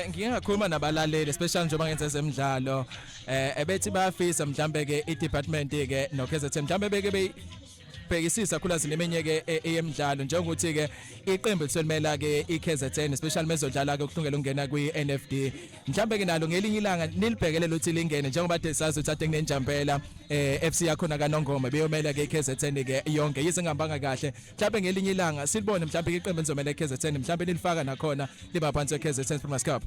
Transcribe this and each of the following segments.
Ngike ngakhuluma nabalaleli, especially njengoba ngenza ezemidlalo, ebethi bayafisa mhlambe ke i-department ke no KZN mhlambe beke bhekisisa khulazi neminye ke eyemidlalo, njengokuthi ke iqembu liselimela ke iKZN, especially mezodlala ke ukuhlungela ukungena kwi-NFD, mhlambe ke nalo ngelinye ilanga nilibhekelele ukuthi lingene, njengoba de sazi ukuthi ade kunenjampela FC yakhona kaNongoma beyomela ke iKZN ke yonke, yize ngihambanga kahle. Mhlambe ngelinye ilanga silibone mhlambe iqembu elizomela iKZN, mhlambe nilifaka nakhona liba phansi kweKZN Premier Cup.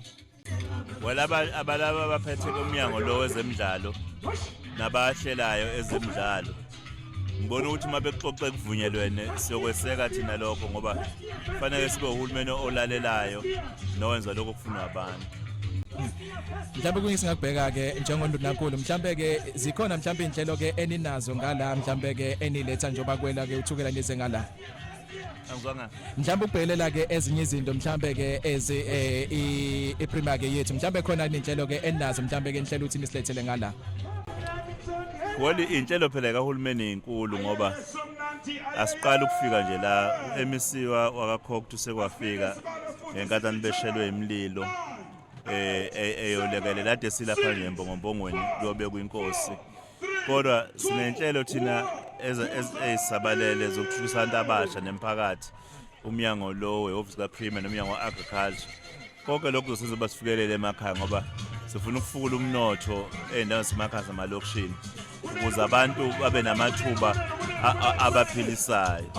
Well, abalaba abaphethe komnyango lo wezemidlalo nabahlelayo ezemidlalo, ngibona ukuthi uma bekuxoxe kuvunyelwene, siyokweseka thina lokho, ngoba kufanele sibe uhulumeni olalelayo nowenza lokho okufunwa abantu. Mhlawumbe kunye singakubheka ke njengondunankulu, mhlawumbe ke zikhona mhlawumbe inhlelo ke eninazo ngala, mhlawumbe ke eniletha njengoba kwela ke uthukela nize ngala? Angizwanga. Mhlawumbe ukubhekelela ke ezinye izinto mhlawumbe ke ezi i-premier ke yethu, mhlawumbe khona inhlelo ke eninazo, mhlawumbe ke inhlelo ukuthi nisilethele ngala? Well, inhlelo phela kahulumeni inkulu, ngoba asiqali ukufika nje la. U-MEC wakaCogta sekwafika ngenkathi beshelwe imililo, eyolekelela ade silapha nje eMbongombongweni kuyobekwa inkosi. Kodwa sinenhlelo thina ezisabalele zokuthuthukisa abantu abasha nemphakathi, umnyango lo wehhovisi kaPremier nomnyango we-agriculture. Konke lokhu kuzosenza uba sifikelele emakhaya, ngoba sifuna ukufukula umnotho ey'ndaweni zasemakhaya, zamalokishini, ukuze abantu babe namathuba abaphilisayo.